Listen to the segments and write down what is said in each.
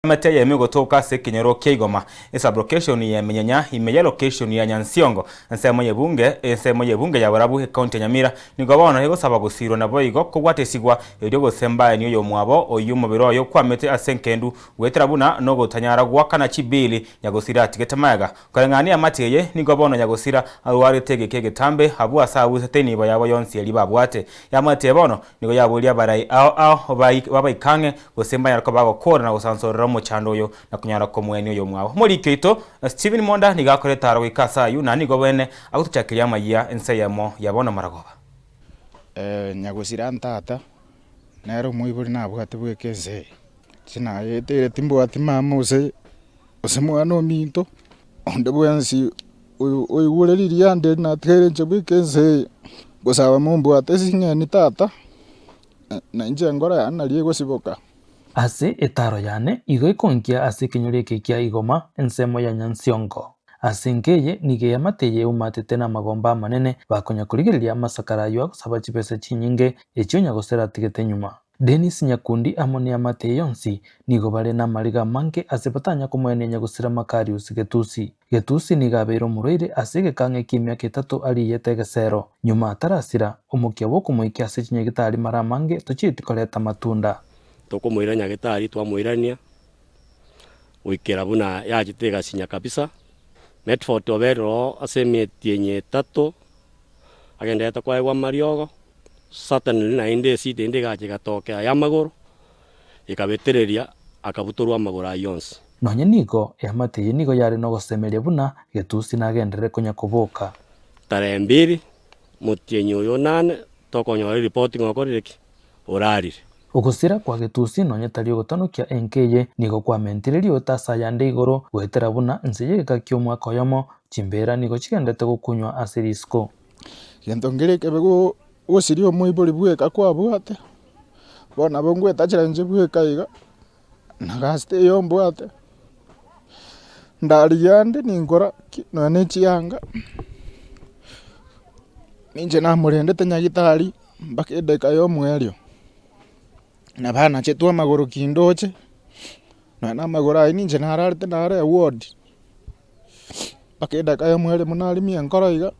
Emete eyemo egotoka ase ekenyoro kia Igoma, esub-location ya Emenyenya ime ye location ya Nyansiongo, ensemo y'ebunge ensemo y'ebunge ya Borabu ecounty ya Nyamira nigo bono egosaba gosirwa naboigo kobwatesigwa erio gose mbaeni oyomwabo oyio omobere oye okwamete ase enkendu goetera buna nogotanyara goakana chibili nyagosira atigete magega. Koreng'ana neamate eye nigo bono nyagosira arwarete egeka egetambe abwo ase abusete enibo yabo yonsi eria babwate. Eamate eye bono nigo yaboria abarai ao ao babaike ang'e gose mbanyare koba bagokora na gosansorera omochando oyo na konyara komoenia oyomwabo. Omoriki oito Stephen Monda nigo akorete aro goika ase ayio na nigo bene agotochakeria amayia ense eyemo ya bono maragoba. Nyagosira ntata, nere omoibori nabwate bweka ense eye, inche nayeteire timbwati mama gose gose mwana ominto, onde bwensi oyo oigure ririanda eri natigaire inche bweka ense eye, gosaba mombwate ase eng'eni tata. Na inche enkoro yane nario egosiboka. Ase etaaro yane igo ekonkia ase ekenyoro eke kia Igoma, ensemo ya Nyansiongo. Ase enka eye nigo eamate eye eumatete namagomba amanene, bakonya korigereria amasakara ayio agosaba chibesa chinyinge, echio nyagosera atigete nyuma. Dennis Nyakundi amo neamate eye yonsi nigo bare namariga amange ase batanya komoenia nyagosira Makarius Getusi. Getusi nigo abeire omorwaire ase egekang'e ki'emiaka etato ariiyete egesero. Nyuma atarasira, omokia bw'okomoikia ase chinyagitari mara amange tochieti koreta amatunda. Tokomoira nyagetari twamoirania goikera buna yachete egasinya kabisa. Medford oberire oo ase emetienyi etato agenderete koegwa amariogo, certainly naende esida ende egacha egatokea y'amagoro, ekabetereria akabutorwa amagoro ayio onsi. Nonya nigo, eamate eye nigo yare nogosemeria buna Getusi nagenderere konya koboka. Tarehe mbiri, motienyi oyo onane, tokonyora eripoti ng'a okorire ki? Orarire. Ogosira kwa Getusi nonya tari ogotanokia enka eye, nigo kwamentire riota ase ayande igoro, goetera buna inse y'egeka ki'omwaka oyomo, chimbeera nigo chigenderete gokunywa ase risiko. Gento nkere ekebe gosiria omoibori bweka kwabwate, bono nabo ngwetachera inche bweka iga. Na gasi teiyo mbwate, ndarigia ande ninkora ki nonya ne chianga, ninche namorendete nyagetari mpaka edageka ya omoerio, nabo anachetwe amagoro kindoche, nonya na amagoro aywo ninche nararete nare eward, mpaka edageka ya omoerio buna narimia enkoro iga.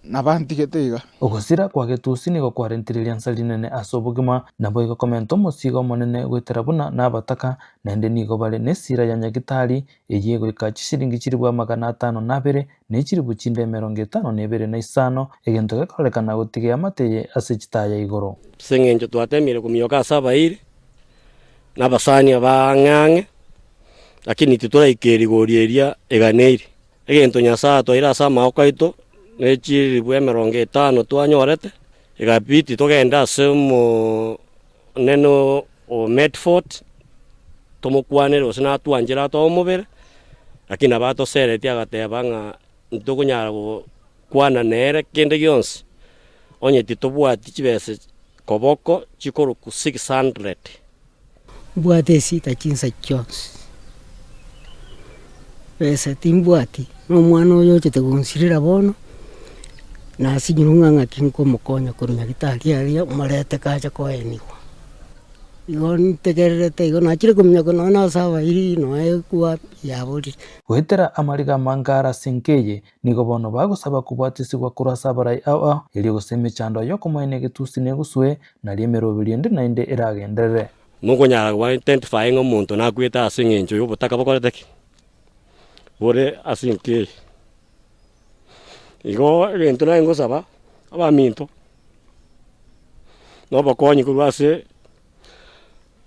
Nabantigete iga. Ogosira kwa Getusi nigo kwarentire riansa rinene ase obogima, naboigo komenta omosigo omonene goetera buna nabataka, naende nigo bare nesira ya Nyagitari, eyio egoika chishilingi chilifu 502, ne chilifu chinde 52 na isano, egento gekororekana gotiga eamate eye ase chitaya igoro. Ase eng'encho twatemire kominyoka ase abairi, na abasani aba ang'e ang'e, lakini titoraika erigori eria eganeiri. Egento Nyasae atwaire ase amaboko aito ne chilifu 50 twanyorete, egabidi togende ase omonene o Medford tomokwanere gose natwanchere atoe omobere, lakini nabo atoseretie agateba ng'a ntokonyara gokwana nere kende gionsi onye titobwati chibesa koboko chikorokwa 600. Mbwate esita chinsa chionsi, besa timbwati, na omwana oyo ochete gonsirera bono, nasinyirwe ng'a ng'aki nkomokonya korwa nyagetari aria morete kache koenigwa. Igo ntegererete igo nachire kominyoka nonye na ase abairi nonye ekwa yaborire. Goetera amariga amange are ase enka eye, Nigo bono bagosaba kobwatisigwa korwa ase abarai ao ao, erio gose emechando y'okomoenia egetusi neguswe, nario emeroberi ende naende eragenderere. Mokonyara go identify ng'a omonto nakwete ase eng'encho y'obotaka bokorete ki? Bore ase enka eye. Igo egento naye ngosaba, abaminto, na obokonyi korwa ase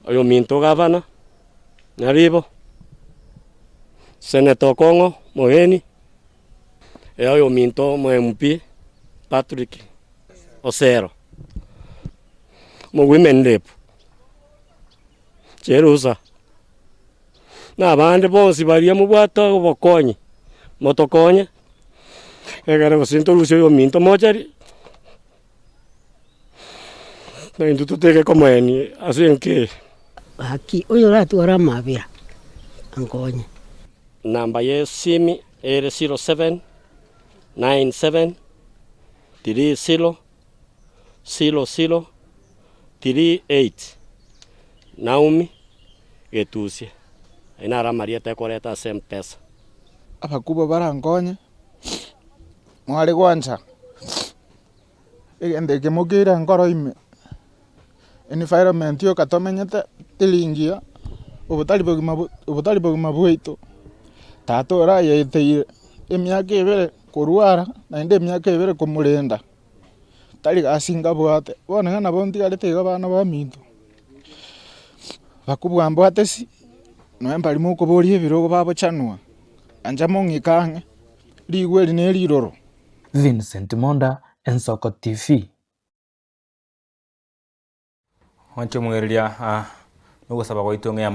oyominto gavana, Nyaribo, Senator Okong'o Mogeni, oyominto omo MP Patrick Osero, omo women rep Cherusa, na abande bonsi baria mobwate obokonyi, motokonye, egere gose ntorusie oyominto mochari. Na intwe totege komoenia ase enka eye. Gaki, oyoratware amabera, ankonye. Namba y'esimi ere 0797 30 00 38 Naomi Getusia. Ayio naro amarieta ekoreta ase Mpesa. Abakubwa barankonye, mware gwancha egento eke mokeire nkoro ime, environment yoka tomenyete teri ngiya, obo tari bogima obo tari bogima bwaito, tata orayeteire emiaka ebere korwara naende emiaka ebere komorenda, tari gasi nkabwate, bono iga nabo ntigarete iga abana baminto. Bakubua mbwate si, nonya mbari mokoboria ebirogo babochanwa, ancha mong'ike ang'e, rigwe eri ne riroro. Vincent Monda, Ensoko TV. Mwanche omwereria, nogosaba gwaito ng'a.